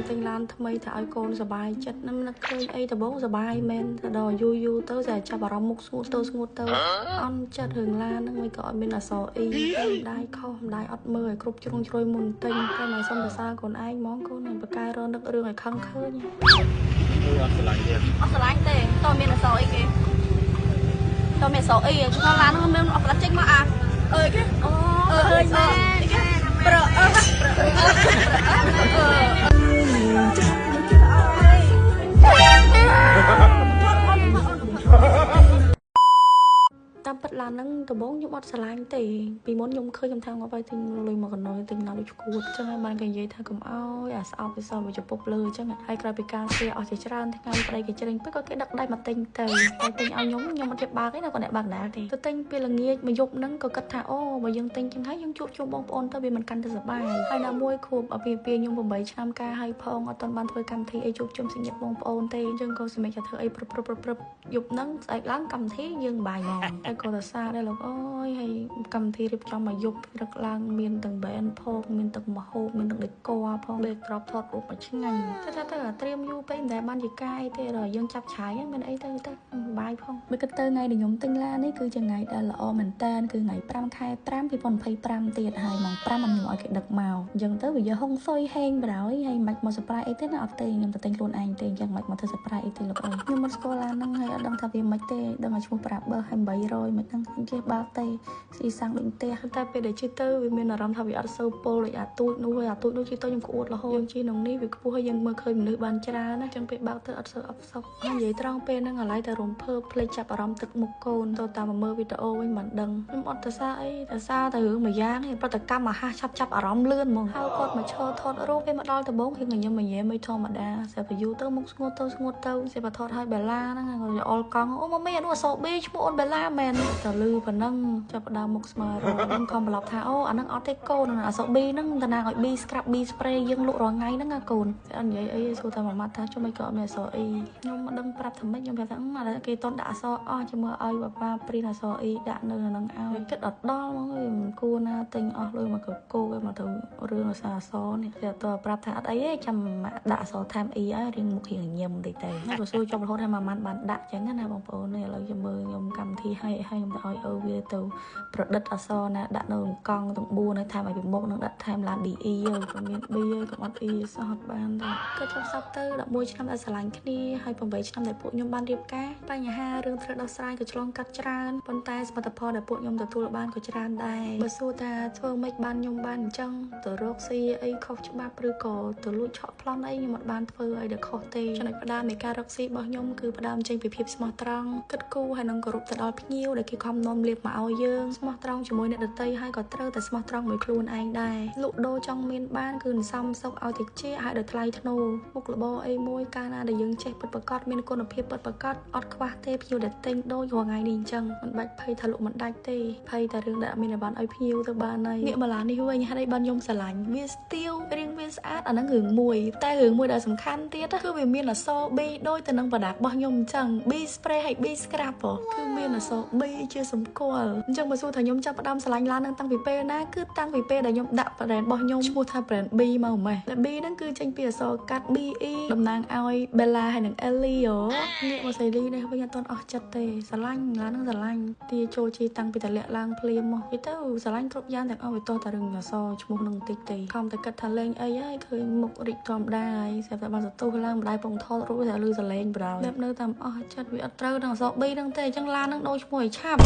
ទិញឡានថ្មីថាឲ្យកូនសប្បាយចិត្តនឹងនឹកឃើញអីដំបងសប្បាយមែនតែដល់យូរយូរទៅតែចាប់អារម្មណ៍មុខស្ងួតទៅស្ងួតទៅអន់ចិត្តរឿងឡានហ្នឹងមិនក៏អត់មានអក្សរអ៊ីម្ដាយខុសម្ដាយអត់មើលឲ្យគ្រប់ជ្រុងជ្រោយមុនទិញតែមកសុំសរសើរកូនឯងហ្មងកូននឹងបកកែរនឹករឿងឲ្យខឹងឃើញ អត់ស្រឡាញ់ទេ អត់ស្រឡាញ់ទេតើមានអក្សរអីគេតើមានអក្សរអីក្នុងឡានហ្នឹងមានអត់ផ្លាច់ចេញមកអាអើយគេអូឃើញមែនប្រអើប្រអើ តាមពិតឡានហ្នឹងដំបូងខ្ញុំអត់ស្រឡាញ់ទេពីមុនខ្ញុំឃើញខ្ញុំថាងាប់ហើយទិញលុយមកកណយទិញឡានដូចឈួតចឹងហើយបានគេនិយាយថាកុំអោយអាស្អប់វាសល់មួយចំពប់លើចឹងហើយក្រោយពីការសៀអស់ជាច្រើនថ្ងៃប្តីគេជ្រេញពេកក៏គេដឹកដៃមកទិញទៅតែទិញឲ្យខ្ញុំខ្ញុំអត់ចេះបើកទេណាគាត់អ្នកបើកដែរទេទៅទិញពេលល្ងាចមួយយប់ហ្នឹងក៏គិតថាអូបើយើងទិញចឹងហើយយើងជួបជុំបងប្អូនទៅវាមិនកាន់តែសប្បាយហើយណាមួយខួបអាពាហ៍ពិពាហ៍ខ្ញុំ8ឆ្នាំការហើយផងអត់ទាន់បានធ្វើកម្មវិធីអីជួបជុំសញ្ញាបងប្អូនទេអញ្ចឹងក៏សម្រេចថាធ្វើអីព្រឹបព្រឹបព្រឹបយប់ហ្នឹងស្អែកឡើងកម្មវិធីយើងបាយហ្មងតែក៏សរសើរដែរលោកអើយហើយកម្មវិធីរៀបចំមកយប់ព្រឹកឡើងមានទាំងបែនផងមានទាំងម្ហូបមានទាំងដេកផងដេកក្របថតរូបមកឆ្ងាញ់តែថាទៅអាត្រៀមយូរពេកមិនដែលបានជាកាយទេដល់យើងចាប់ឆាយមានអីទៅទៅបាយផងមិនគិតទៅថ្ងៃដែលខ្ញុំទិញឡាននេះគឺជាថ្ងៃដែលល្អមែនតើគឺថ្ងៃ5ខែ5 2025ទៀតហើយម៉ោង5ខ្ញុំឲ្យគេដឹកមកអញ្ចឹងទៅវាយកហុងស៊ុយហេងបណ្ដោយហើយមិនមក surprise អីទេណាអត់ទេខ្ញុំទៅទិញខ្លួនឯងទេអញ្ចឹងមិនមកធ្វើ surprise អីទេលោកអើយខ្ញុំមិនស្គាល់ឡានហ្នឹងហើយអត់ដឹងថាវាមិនទេដឹងតែឈ្មោះប្រាបើហើយ800មិនហ្នឹងចេះបើកទេស៊ីសាំងដូចផ្ទះតែពេលដែលជិះទៅវាមានអារម្មណ៍ថាវាអត់សូវពុលដូចអាទូចនោះហើយអាទូចនោះជិះទៅខ្ញុំក្អួតរហូតយើងជិះក្នុងនេះវាខ្ពស់ហើយយើងមើលឃើញមនុស្សបានច្រើនណាចឹងពេលបើកទៅអត់សូវអផ្សុកហើយនិយាយត្រង់ពេលហ្នឹងអាឡ័យតែរំភើបភ្លេចចាប់អារម្មណ៍ទឹកមុខកូនទៅតាមមើលវីដេអូវិញមិនដឹងខ្ញុំអត់ទៅសារអីតែសារតែរឿងមួយយ៉ាងឯងប្រតិកម្មអាហារឆាប់ចាប់អារម្មណ៍លឿនហ្មងហើយគាត់មកឈរថតរូបពេលមកដល់ដំបូងគឺខ្ញុំញញែមមិនធម្មតាស្រាប់តែយូរទៅមុខស្ងួតទៅស្ងួតទៅស្រាប់តែថតឲ្យបេឡាហ្នឹងគាត់អល់កង់អូម៉ាមីអានោះអសូប៊ីឈ្មោះអូនបេឡាមែនតែលឺប៉ុណ្ណឹងចាប់ផ្ដើមមុខស្មើរខ្ញុំខំប្រឡប់ថាអូអាហ្នឹងអត់ទេកូនអសូប៊ីហ្នឹងតំណាងឲ្យ B scrap B spray យើងលក់រាល់ថ្ងៃហ្នឹងណាកូនតែអត់និយាយអីសួរតែមួយម៉ាត់ថាជុំអីក៏អត់មានអសអីខ្ញុំមិនដឹងប្រាប់ថាម៉េចខ្ញុំប្រាប់ថាឥឡូវគេតន់ដាក់អសអស់ចាំមើលឲ្យប៉ាប៉ាព្រីនអសអីដាក់នៅហ្នឹងឲ្យគិតអត់ដល់ហ្មងមិនគួរណាទិញអស់លុយមកកកោគេមកទៅរឿងអសអសនេះគេតប្រាប់ថាអត់អីទេចាំដាក់អសថែមអ៊ីឲ្យរៀងមុខរៀងញឹមតិចទៅហើយក៏សួរចប់រហូតឲ្យមួយម៉ាត់បានដាក់ចឹងណាបងប្អូននេះឥឡូវចាំមើលខ្ញុំកម្មវិធីឲ្យខ្ញុំទៅឲ្យឪវាទៅប្រឌិតអសណាដាក់នៅកង់ទាំង4នៅថែមឲ្យពីមុខនឹងដាក់ថែមឡាន BE ក៏មាន B ហើយកុំអត់ E សោះអត់បានទេក៏ចប់សពទៅ11ឆ្នាំដែលស្រឡាញ់គ្នាហើយ8ឆ្នាំដែលពួកខ្ញុំបានរៀបការបញ្ហារឿងត្រូវដោះស្រាយក៏ឆ្លងកាត់ច្រើនប៉ុន្តែសមិទ្ធផលដែលពួកខ្ញុំទទួលបានក៏ច្រើនដែរបើសួរថាធ្វើម៉េចបានខ្ញុំបានអញ្ចឹងទៅរកស៊ីអីខុសច្បាប់ឬក៏ទៅលួចឆក់ប្លន់អីខ្ញុំអត់បានធ្វើអីដែលខុសទេចំណុចផ្ដើមនៃការរកស៊ីរបស់ខ្ញុំគឺផ្ដើមចេញពីភាពស្មោះត្រង់គិតគូរហើយនឹងគោរពទៅដល់ភ្ញៀវដែលគេខំនាំលាបមកឲ្យយើងស្មោះត្រង់ជាមួយអ្នកដទៃហើយក៏ត្រូវតែស្មោះត្រង់មួយខ្លួនឯងដែរលក់ដូរចង់មានបានគឺសន្សំសុខឲ្យតិចហើយដោយថ្លៃថ្នូរមុខរបរអីមួយកាលណាដែលយើងចេះពិតប្រាកដមានគុណភាពពិតប្រាកដអត់ខ្វះទេភ្ញៀវដែលទិញដូចរាល់ថ្ងៃនេះអញ្ចឹងមិនបាច់ភ័យថាលក់មិនដាច់ទេភ័យតែរឿងដែលអត់មានបានឲ្យភ្ញៀវទៅបានហើយងាកមកឡាននេះវិញហេតុអីបានខ្ញុំស្រឡាញ់វាស្ទាវរៀងវាស្អាតអាហ្នឹងរឿងមួយតែរឿងមួយដែលសំខាន់ទៀតគឺវាមានអក្សរ B ដូចទៅនឹងប្រដាប់របស់ខ្ញុំអញ្ចឹង B spray ហើយ B scrap គឺមានអក្សរ B ជាសម្គាល់អញ្ចឹងបើសួរថាខ្ញុំចាប់ផ្ដើមស្រឡាញ់ឡាននឹងតាំងពីពេលណាគឺតាំងពីពេលដែលខ្ញុំដាក់ brand របស់ខ្ញុំឈ្មោះថា brand B មកម្លេះតែ B ហ្នឹងគឺចេញពីអក្សរកាត់ BE តំណាងឲ្យ Bella ហើយនិង Ellie ងាកមកសេរីនេះវិញអត់ទាន់អស់ចិត្តទេស្រឡាញ់ឡានហ្នឹងស្រឡាញ់ទាចូលជីតាំងពីតម្លាក់ឡើងភ្លាមមកនិយាយទៅស្រឡាញ់គ្រប់យ៉ាងទាំងអស់វាទោះតែរឿងអក្សរឈ្មោះហ្នឹងបន្តិចទេខំតែគិតថាលេងអីហើយឃើញមុខរីកធម្មតាហើយស្រាប់តែបានសន្ទុះឡើងម្ដាយពងថតរួចតែលឺសលេងបណ្ដោយនៅតាមអស់ចិត្តវាអត់ត្រូវនឹងអក្សរ B ហ្នឹងទេអញ្ចឹងឡានហ្នឹងដូរឈ្មោះឲ្យឆាប់